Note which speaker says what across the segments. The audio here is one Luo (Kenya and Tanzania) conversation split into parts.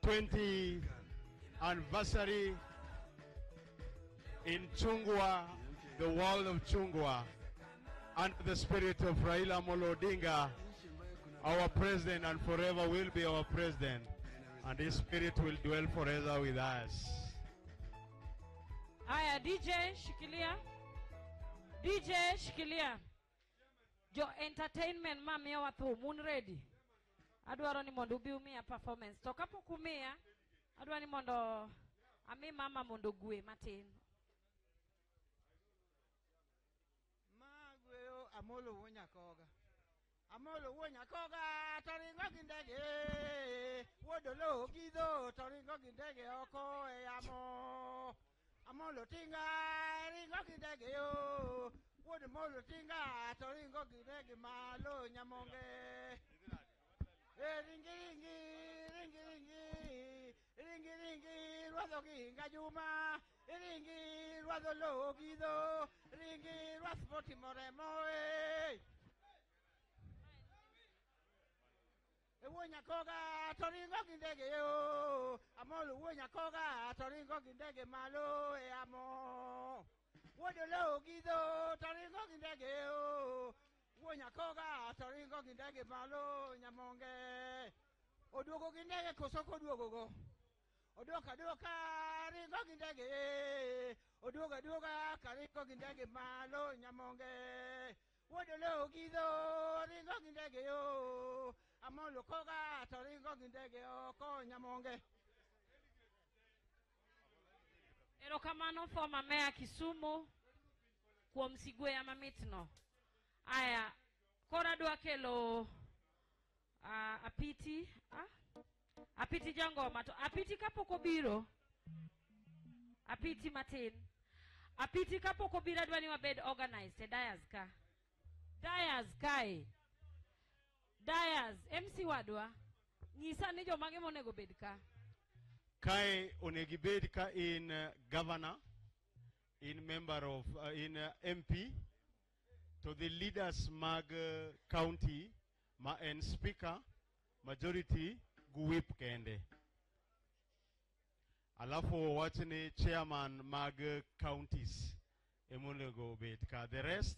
Speaker 1: 20 anniversary in Chungwa, the world of Chungwa, under the spirit of Raila Amolo Odinga, our president, and forever will be our president, and his spirit will dwell forever with us.
Speaker 2: Aya, DJ shikilia. DJ shikilia. Jo entertainment ma miyowa thum, un ready? Adwaro ni mondo ubi umiya performance. To kapok umiya, adwaro ni mondo ami mama mondo ogwe matin.
Speaker 3: Magweyo Amolo wuo Nyakoga. Amolo wuo Nyakoga to ringo gi ndege. Wuod Oloo gidho to ringo gi ndege oko e yamo. Amolo tinga ringo gi ndege yo. Wuod Amolo tinga to ringo gi ndege malo nyamonge. E ringi ringi ringi ringi ringi ringi rwadho gi ngajuma ringi rwadho lowo gidho ringi rwath motimo remo e. E wuo Nyakoga to ringo gi ndege yo. Amolo wuo Nyakoga to ringo gi ndege malo e amo. Wuod Oloo gidho to ringo gi ndege yo. Wuo Nyakoga to ringo gi ndege malo nyamonge. Oduogo gi ndege koso ok oduogo go? Oduoka aduoka ringo gi ndege. Oduoga aduoga ka ringo gi ndege malo nyamonge. Wuod Oloo gidho ringo gi ndege yo. Amolo koga to ringo gi ndege oko nyamonge.
Speaker 2: Erokamano former mayor Kisumu kuom sigweya mamitno. Aya, koro adwa kelo Apiti, Apiti Jangoma. To Apiti kapok obiro, Apiti matin. Apiti kapok obiro adwa ni wabed organized e Dias ka. Dias kae. Dias, MC wadwa. Nyisa ni jomage monego bed ka.
Speaker 1: Kae onego ibed ka in governor, in member of, in MP, to the leaders mag county ma en speaker, majority gu whip kende. Alafu wach ni chairman mag counties emonego obed ka. The rest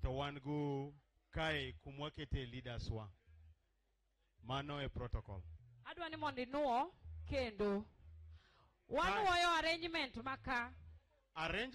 Speaker 1: to wan go kae kumwakete leaders wa. Mano e protocol.
Speaker 2: Adwa ni mondo inuo kendo. Wanuoyo arrangement maka.
Speaker 1: Arrangement